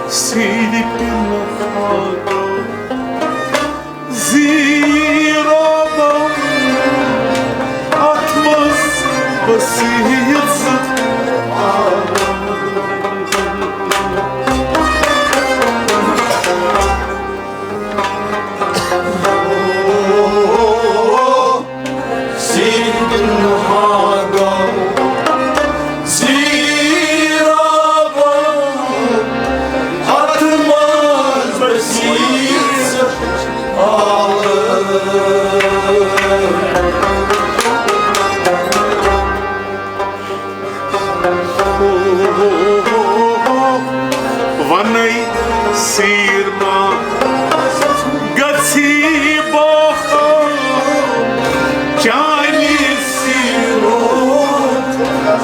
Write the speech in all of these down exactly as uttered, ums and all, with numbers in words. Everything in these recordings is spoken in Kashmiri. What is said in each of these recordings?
سیدِ پِنہان زیٖرابا، اَتھ منٛز بسیٖژ۔ سیدِ پِنہان زیٖرابا، اَتھ منٛز بسیٖژ۔ وَنَے سیٖر ما گژھی باہم، چانی سیٖرُک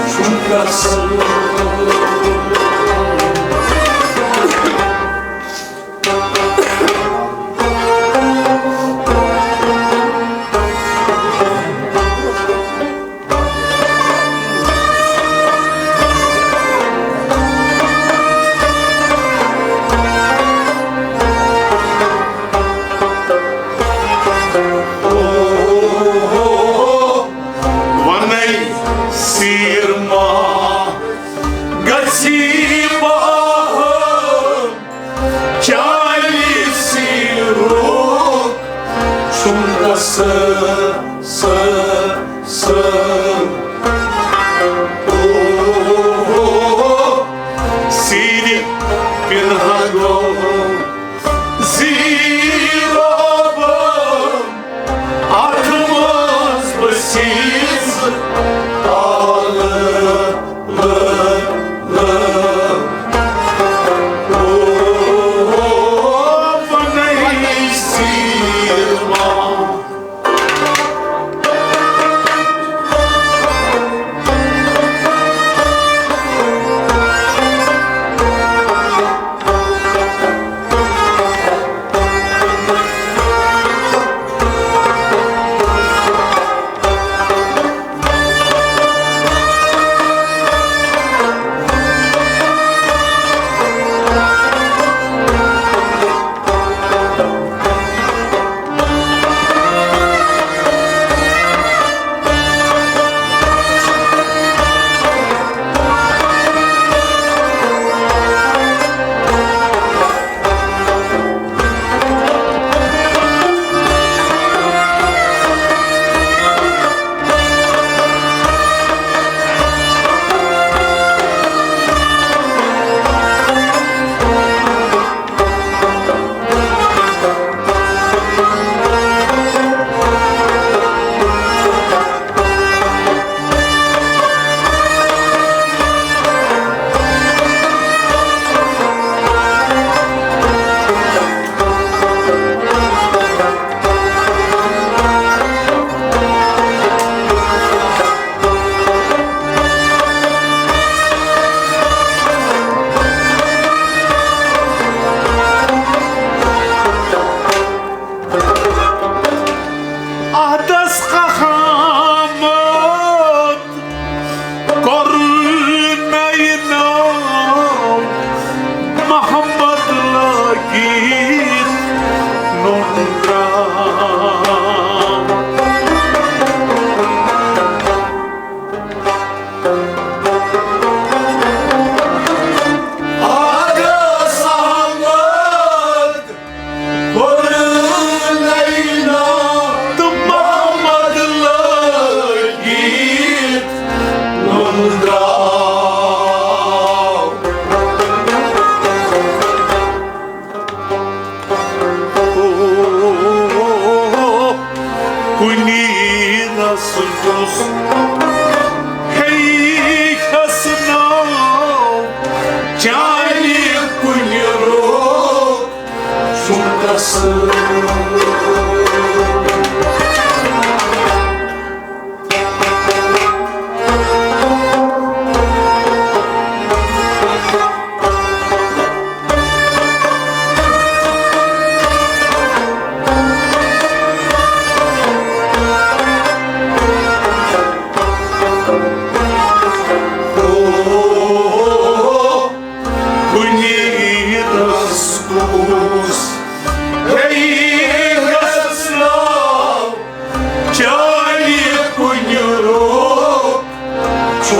چھُم قسم۔ وَنَے سیٖر ما گژھی باہم، چانی سیٖرُک چھُم قسم، سم، سم۔ او، او، او، سیدِ پِنہان زیٖرابا، اَتھ منٛز بسیٖژ۔ آلہٕ اَتَس قہامت کوٚر نَیہِ ناو محمد لٲگِتھ نُن ترٛاو۔ اَتَس قہامت کوٚر نَیہِ ناو تہٕ محمد لٲگِتھ نُن ترٛاو۔ کُنی رَس دیُت ہے کھسناو، چانہِ کُنہِ روٚک چھُم قسم۔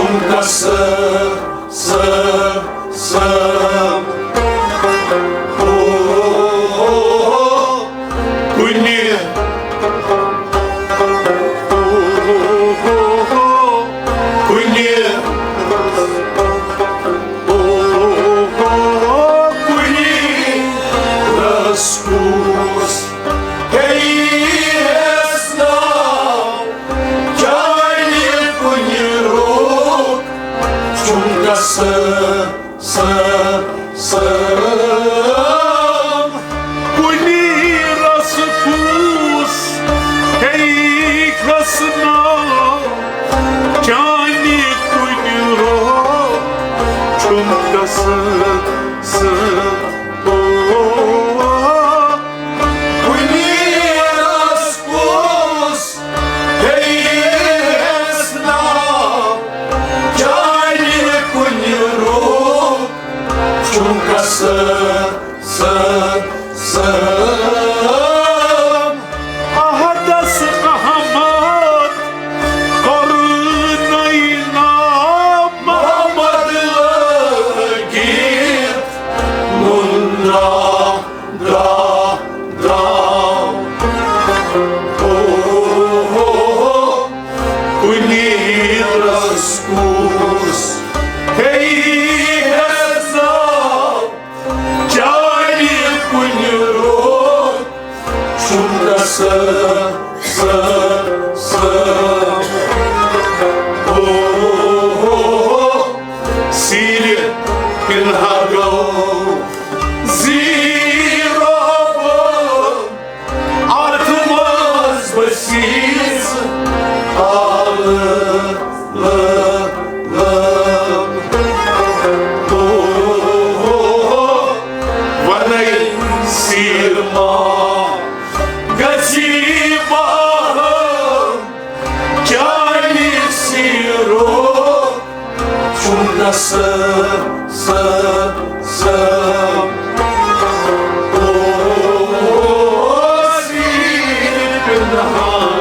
قسم، قسم۔ او، کُنہِ، کُنہِ، کُنہِ رس کُس ہیٚیہِ ہٮ۪س ناو۔ چانہِ کُنہِ روٚک چھُم قسم، قسم۔ کُنہِ رس کُس ہیٚیہِ ہٮ۪س ناو۔ چانہِ کُنہِ روٚک چھُم قسم، قسم۔ او، کُنہِ رس کُس ہیٚیہِ ہٮ۪س ناو۔ چانہِ کُنہِ روٚک چھُم قسم، قسم۔ احدس احمد کرنئی نام محمد لگیت مُندا۔ درا، درا۔ او، او، او، کُنہِ رس کُس ہیٚیہِ ہٮ۪س ناو۔ چانہِ کُنہِ روٚک چھُم قسم، قسم۔ او، او، او، سیرِ پنہا گوٚو زیٖرو۔ اتھ منٛز بسیٖز آلہٕ، لٲ، لٲ۔ او، او، او، ونے سیٖر ما گژھی باہم۔ چانہِ سیٖرو چھُم قسم، قسم، قسم۔ او، سیٖر پنہان۔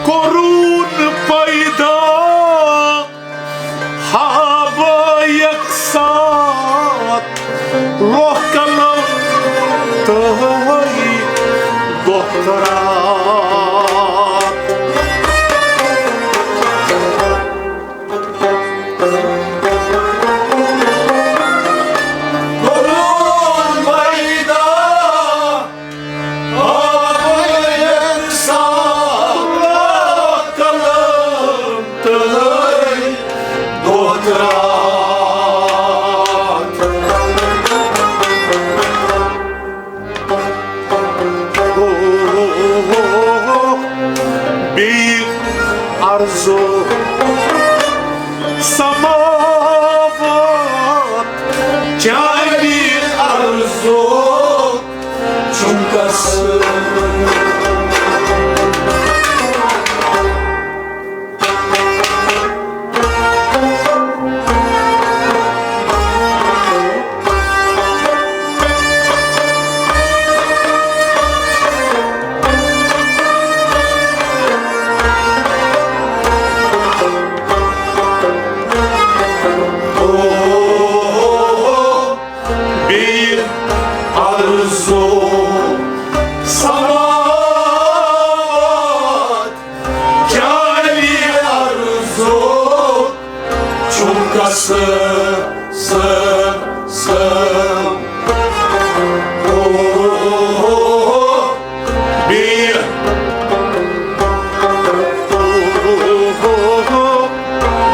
کوٚرُن پیدا ہاوٕ یکساتھ، روح قلم تہٕ دۄہ تہٕ راتھ۔ کوٚرُن پیدا ہاوٕ یکساتھ، روح قلم تہٕ دۄہ تہٕ راتھ۔ بیٚیہِ عرضو سماوات چانہِ عرضو چُمکس۔ بیٚیہِ عرضو سماوات، جانی عرضو چُمکس۔ س، س، او، بیٚیہِ،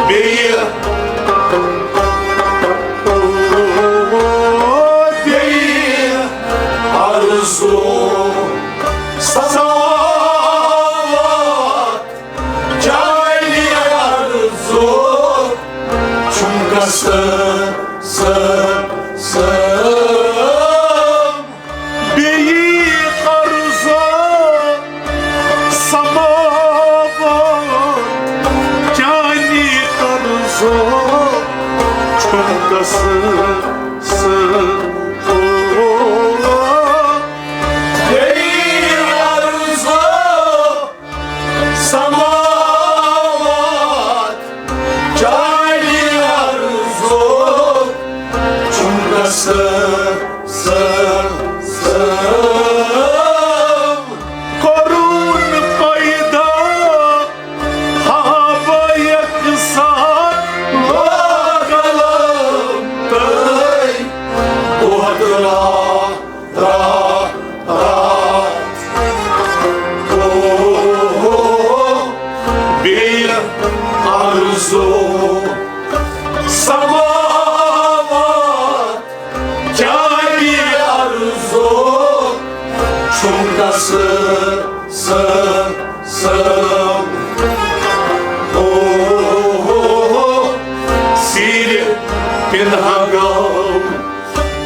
بیٚیہِ، بیٚیہِ عرضو سماوات، جانی عرضو چُمکس۔ س، س، بیٚیہِ عرضو سماوات، جانی عرضو چُمکس۔ س، او، بیٚیہِ عرضو سماوات، جانی عرضو چُمکس۔ س، س، کوٚرُن پیدا ہاوٕ یکسان لاگلم تہٕ دۄہ درٛاو۔ راتھ، راتھ۔ او، بیٚیہِ عرضو سماوات، جانی عرضو چُمکس۔ س، س، او، سیٖرِ پِنہٕ گٲو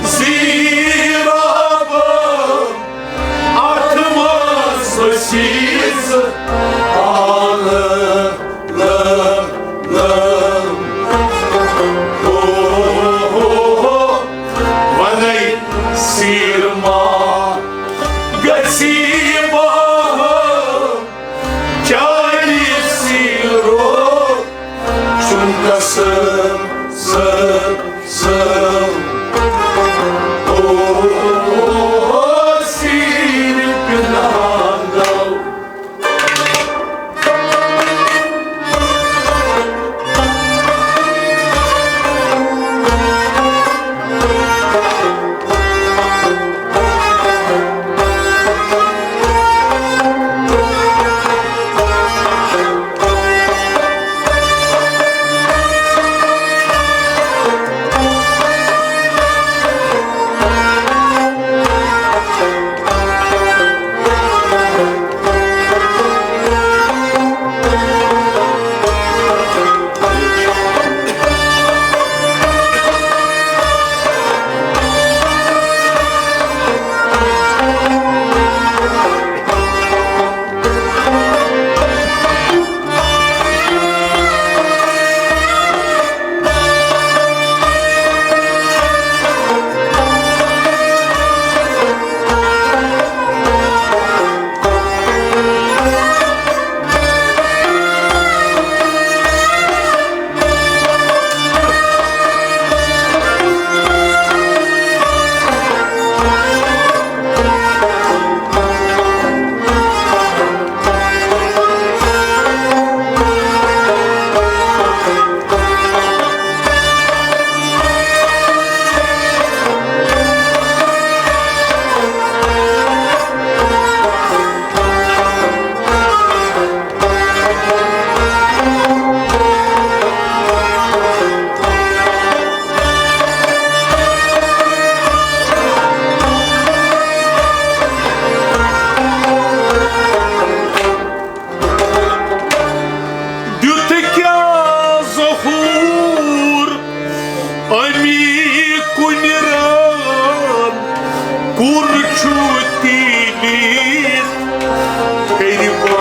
زیٖراب، اتھ منٛز ؤسیٖژ آلہٕ لٲم، لٲم۔ او، ونے سیٖر ما گژھی بہم، چالی سیٖرو چُمکس۔ س، س، او، سیٖرِ پِنہٕ گٲو۔ چھُ تیٚلہِ کٔرِو۔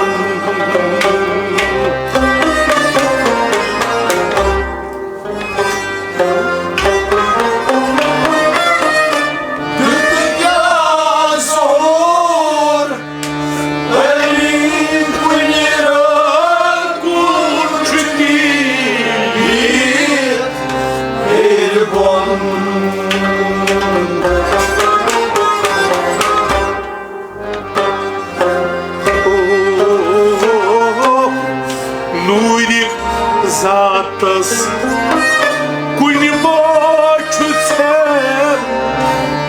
دیُت کیٛاہ زور علی کُنہِ راتُک چھُٹی ہیٚرِ بۄن۔ نوٗرِ ذاتس کُنہِ ما چھُ ژےٚ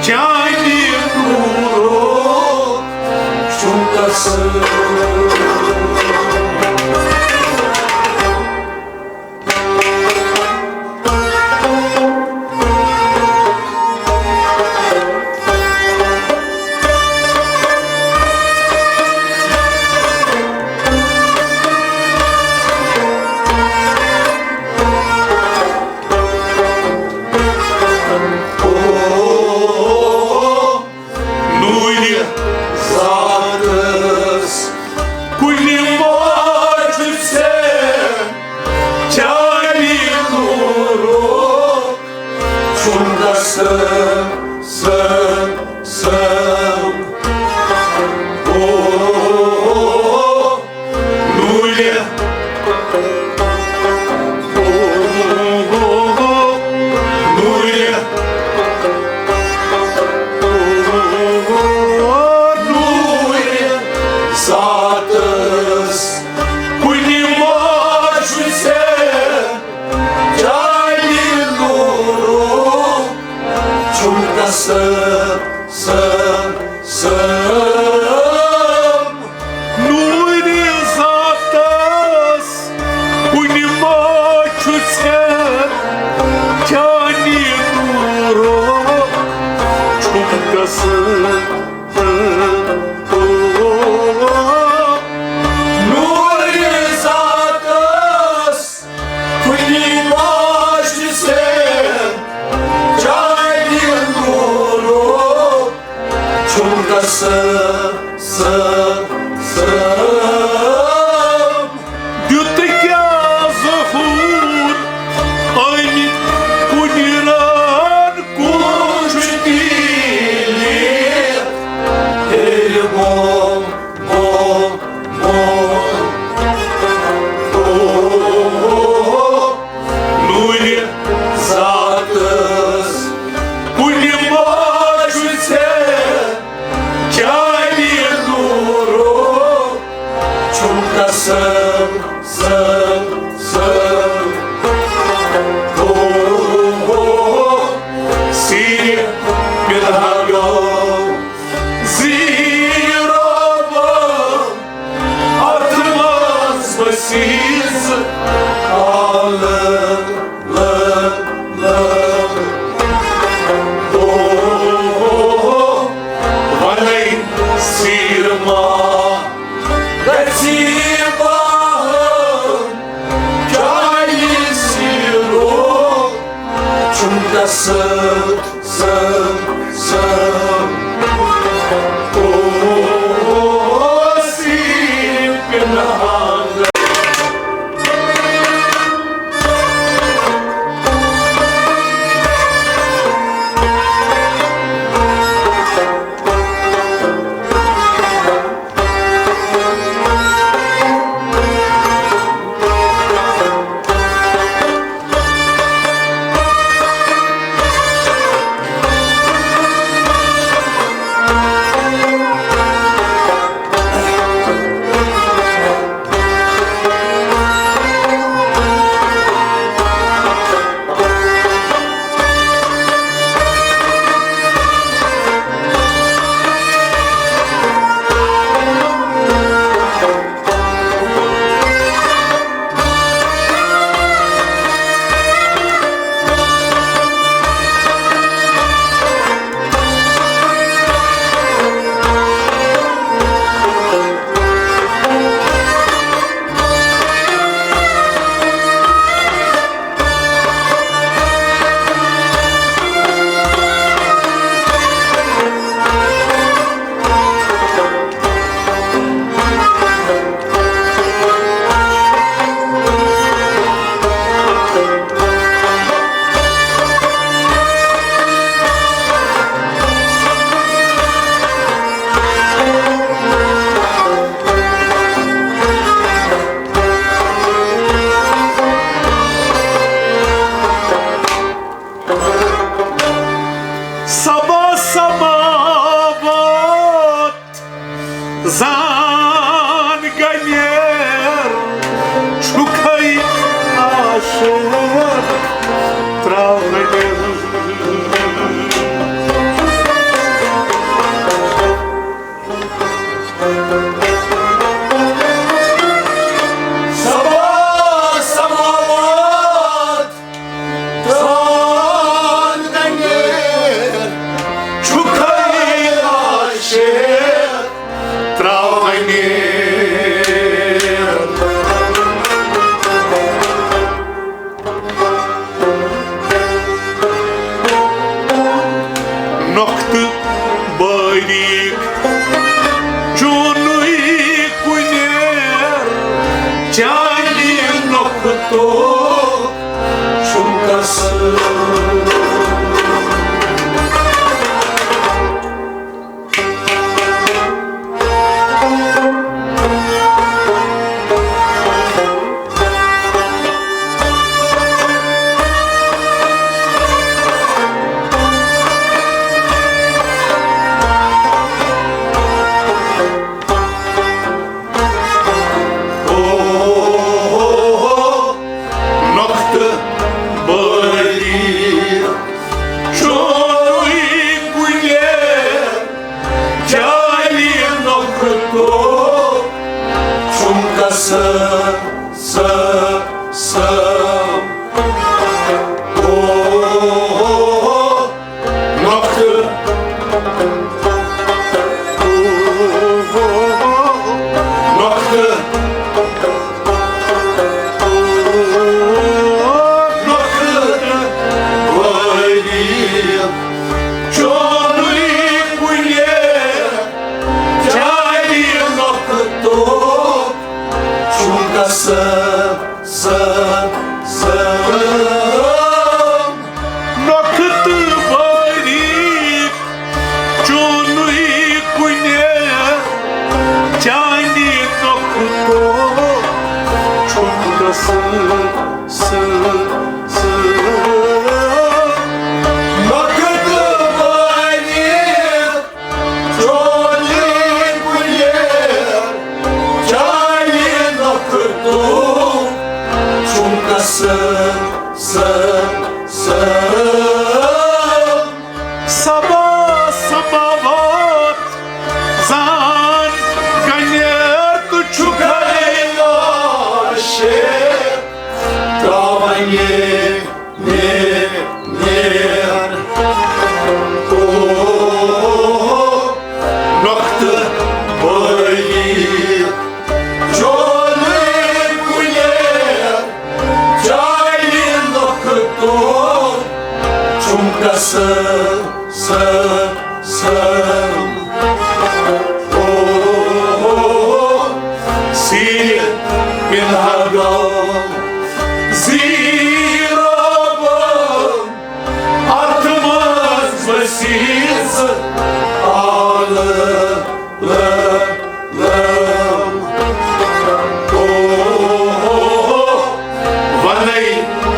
چانہِ نوٗرُک چھُم قسم۔ نوٗرِ ذاتس کُنہِ ما چھُ ژےٚ چانہِ نوٗرُک چھُم قسم، سم، سم۔ او، نوٗرِ، او، نوٗرِ، نوٗرِ ذاتس کُنہِ ما چھُ ژےٚ چانہِ نوٗرُک چھُم قسم، سم، سم۔ نوٗرِ ذاتس کُنہِ ما چھُ ژےٚ چانہِ نوٗرُک چھُم قسم۔ نوٗرِ ذاتس کُنہِ ما چھُ ژےٚ چانہِ نوٗرُک چھُم قسم، سم، سم۔ دیُت کیٛاہ ظہوٗر أمۍ کُنہِ ران کُن چھُ تیٖلہِ ہیٚرِ بۄن، بۄن، بۄن۔ او، نوٗرِ ذاتس کُنہِ ما چھُ ژےٚ چانہِ نوٗرُک چھُم قسم، سم، سم۔ او، سیٖرِ پِنہان گوٚو زیٖرو بۄن۔ اتھ منٛز بسیز عالم، لم، لم۔ او، ونَے سیر ما گژھی باہم، چاہے سیرو چھُم قسم۔ سم، سم۔ او، سی پنہان۔ زان گنیر چھُکھے عاشق تراونیر۔ صبا سماوات تران گنیر چھُکھے عاشق تراونیر۔ نۄختہٕ باریٖک چونُے کُنیر، چانہِ نۄختُک چھُم قصر۔ نۄختہٕ بٲری چونُے کُلہِ، چانہِ نۄختُک چھُم قسم، سم، سم۔ او، نۄختہٕ، نۄختہٕ، نۄختہٕ وٲلی چونُے کُلہِ، چانہِ نۄختُک چھُم قسم، سم، سم۔ نۄختہٕ باریٖک چونُے کُنہِ، چانہِ نۄختُک چھُم قسم، سم، سم۔ نۄختہٕ باریٖک چونُے کُلہِ، چانہِ نۄختُک چھُم قسم، سم، سم۔ صبا سماوات زان گنیر تہٕ چھُکھے عاشق تراونیر۔ نیر، نیر۔ او، نۄختہٕ بٲری چونُے کُلہِ، چانہِ نۄختُک چھُم قسم، سم، سم۔ او، سیٖرِ پِنہٕ ہا گوٚو زیٖرو بوٚو۔ اتھ منٛز وسیٖژ آلہٕ لٲم۔ او، ونے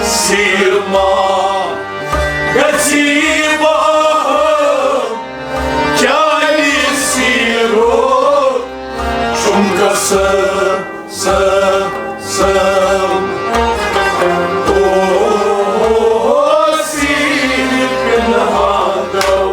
سیٖر ما گژھی بہم، چانہِ سیٖرُک چھُم قسم۔ سم، سم۔ او، سیٖرِ پِنہٕ ہا گوٚو۔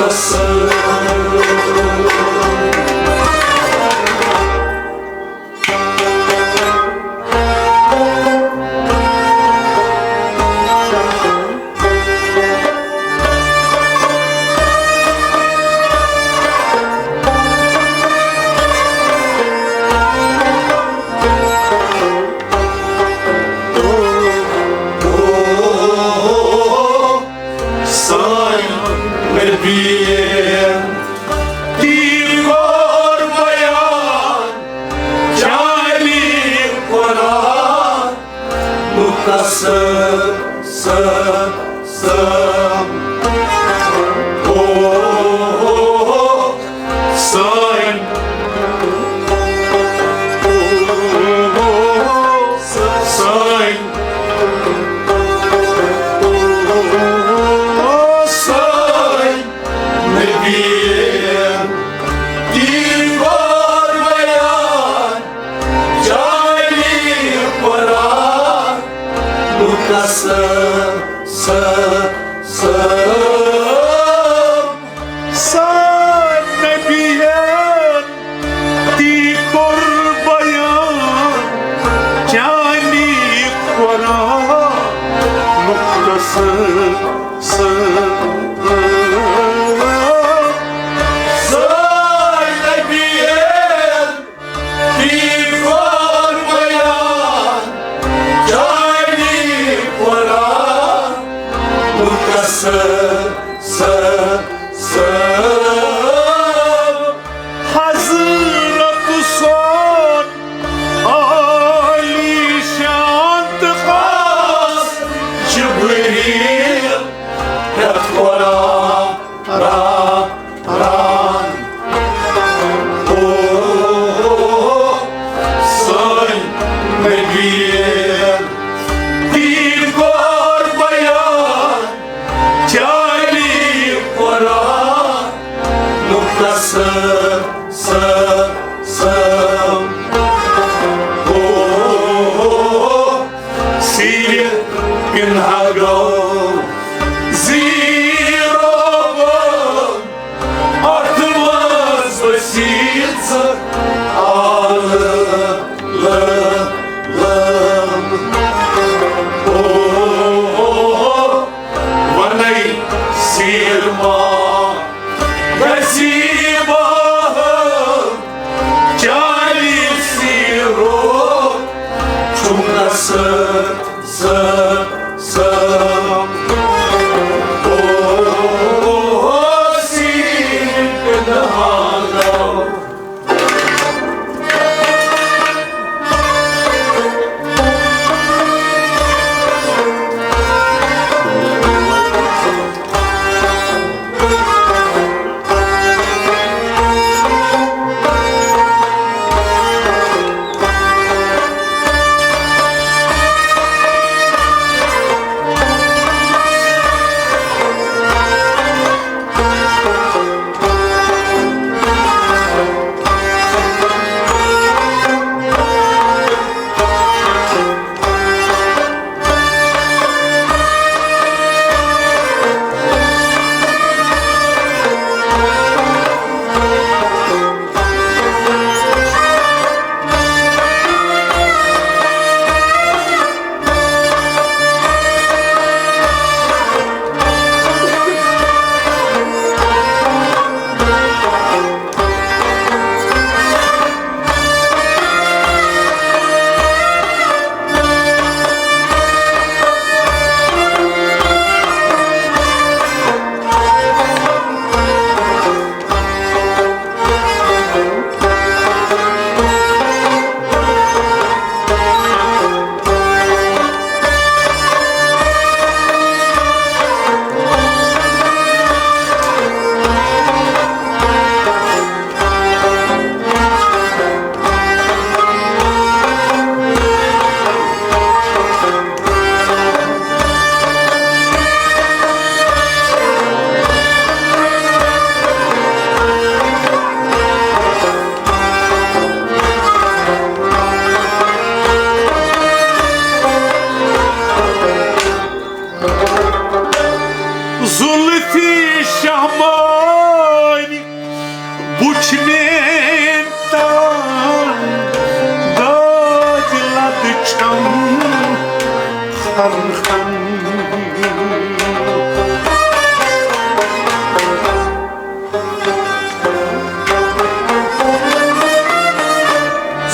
سٲنۍ نبی تی کوٚر بیان، جعلی قرآن مختصر۔ سٲنۍ، سٲنۍ، سٲنۍ نبی تی کوٚر بیان، جعلی قرآن مختصر۔ سٲنۍ نبیَن تی کوٚر بیان، جعلی قرآن مختصر۔ سٲنۍ، سٲنۍ نبیَن تی کوٚر بیان، جعلی قرآن مختصر۔ سٲنۍ، سٲنۍ حضرت سون عالی شان تہٕ خاص جبریل ہیٚتھ قرآن را، ران۔ او، سٲنۍ نبی تی کوٚر بیان، جعلی قرآن مختصر۔ سٲنۍ، سٲنۍ، او، سیٖرِتھ پِنہہ گوٚو زیٖرو۔ اَتھ منٛز وسیٖژ عالم۔ او، وَنَے سیٖر ما گژھی باہم، چالی سیٖرو چھُم نسل۔ سٲنۍ، سٲنۍ، او، سیٖر پِنہہ گوٚو۔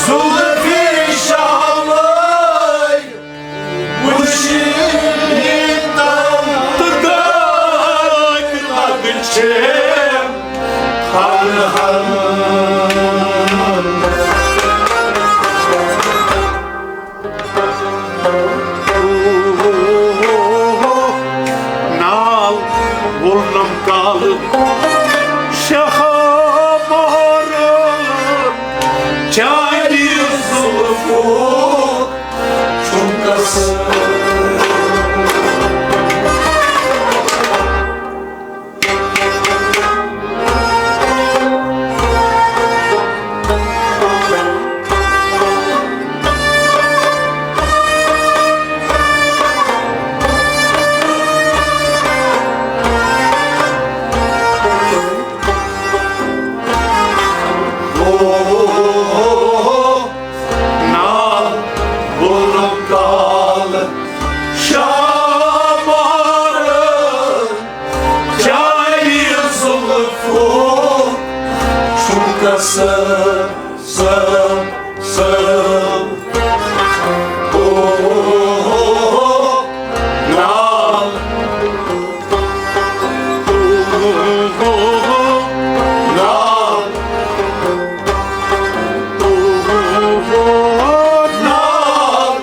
زُلفی شامَے وٕچھِتھ تہٕ داغ لَگہٕ چھِم ہَن ہَن۔ نال وولنم کالہٕ شاہ مہرن، چانہِ زُلفُک چھُم قسم۔ نال وولنم کالہٕ شاہ مہرن، چانہِ زُلفُک چھُم قسم، سم، سم۔ او، نال، او، نال، او، نال۔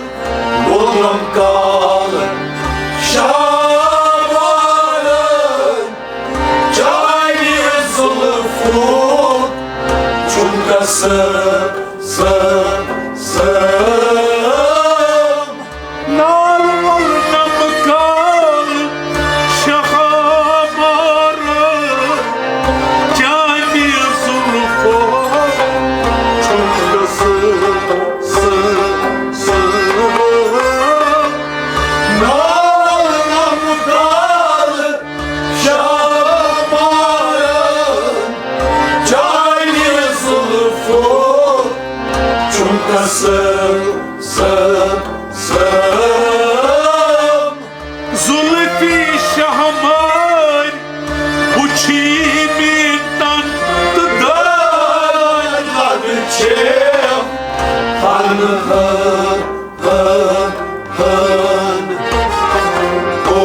وولنم کالہٕ شاہ مہرن، چانہِ زُلفُک چھُم قسم، سم، سم۔ نال وولنم کالہٕ شاہ مہرن، چانہِ زُلفُک چھُم قسم، سم، سم۔ نال وولنم کالہٕ شاہ مہرن، چانہِ زُلفُک چھُم قسم، سم، سم۔ زُلفی شاہ مہرن وٕچھی مےٚ تن تہٕ داغ لَگہٕ چھِم ہَن ہَن۔ ہن، ہن۔ او،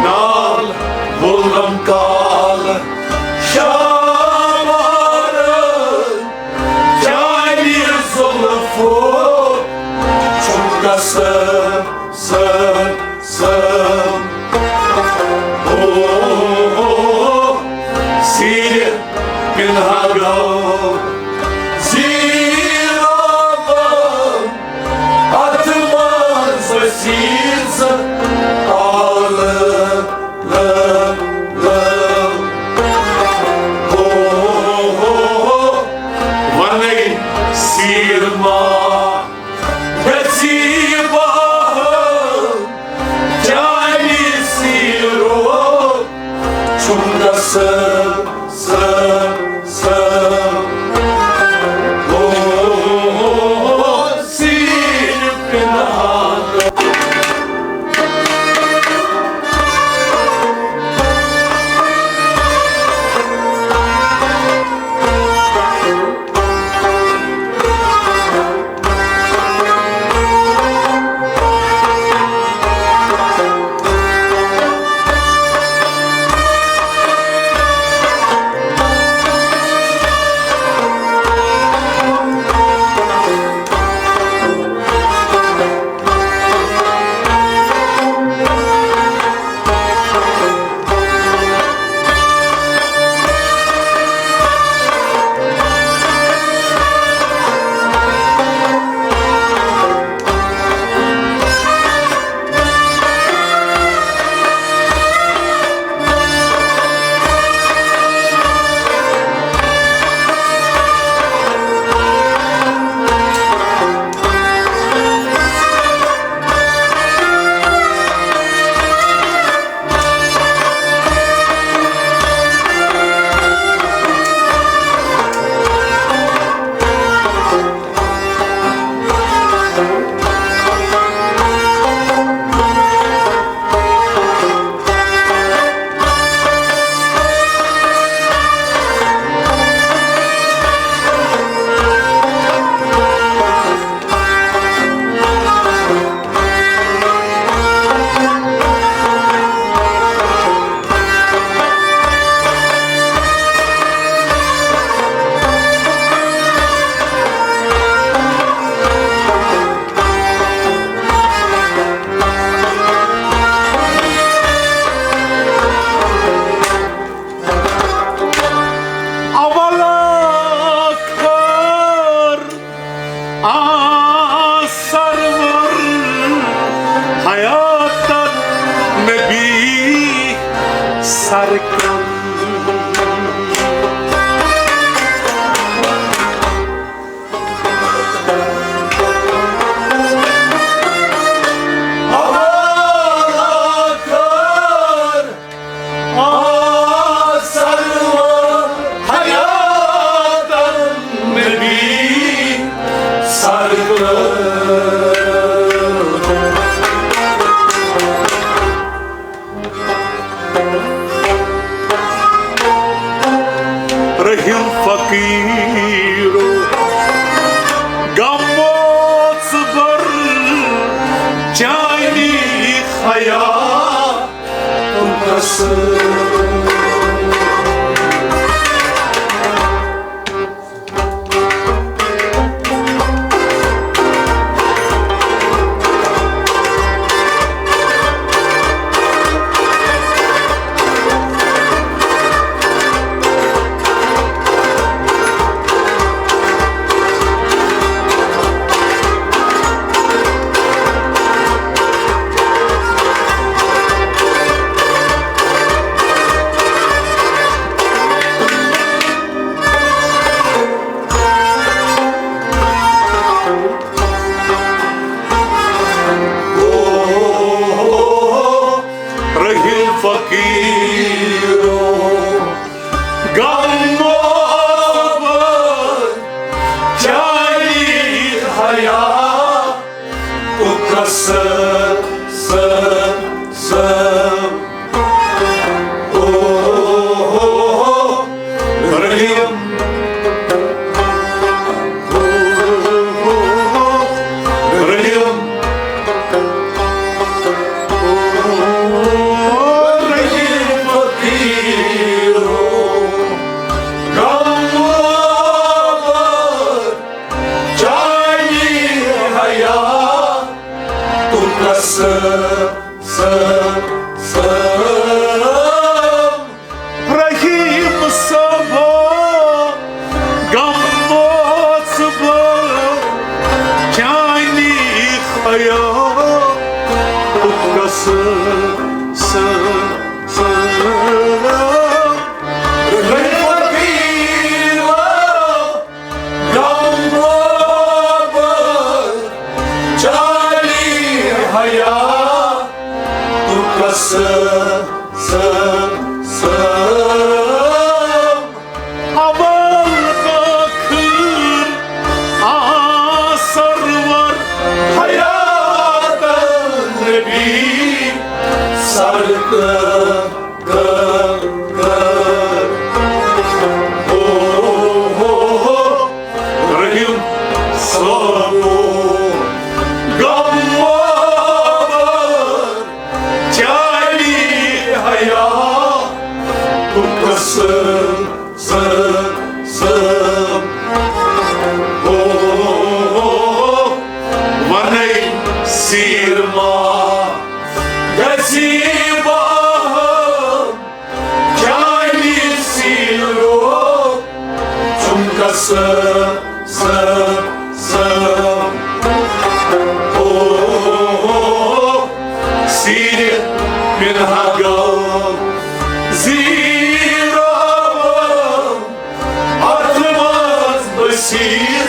نال وولنم کالہٕ شاہ مہرن، چانہِ زُلفُک چھُم قسم، سم، سم۔ او، سیرِ پنہا گوٚو زیٖرو بم، اَتھ منٛز وسیٖژ آلہٕ، لٲ، لٲ۔ او، وَنَے سیٖر ما گژھی بحال، چانہِ سیٖرُک چھُم قسم، سم، سم۔ او، سیٖر پنہان۔ حیاتن نبی سرکن۔ حوالہ کر آ سرور حیاتن نبی سرکن۔ رحیم فقیرو، غم ژٕ بر چانی حیاتُک قصر۔ رحیم فقیرو، غم و چانی حیاتُک قصر، سر، سر۔ رحیم، رحیم، رحیم فقیرو، غم و چانی حیاتُک قصر، سر، سر۔ رحیم صٲبا، غم ژٕ بر چانی حیاتُک قصر، سر، سر۔ رحیم فقیرا، غم بر چانی حیاتُک قصر، سر، سر۔ اول ٲخر آ سرور حیاتن نبی سرکن۔ رحیم صٲبو، غم و بر چانی حیاتُک قصر، سر، سر۔ او، او، او، ونَے سیٖر ما گژھی بہم، چانی سیٖرو چھُم قسم، سم، سم۔ او، او، او، سیٖرِ پِنہہ گوٚو زیٖرو۔ اتھ منٛز بصیرت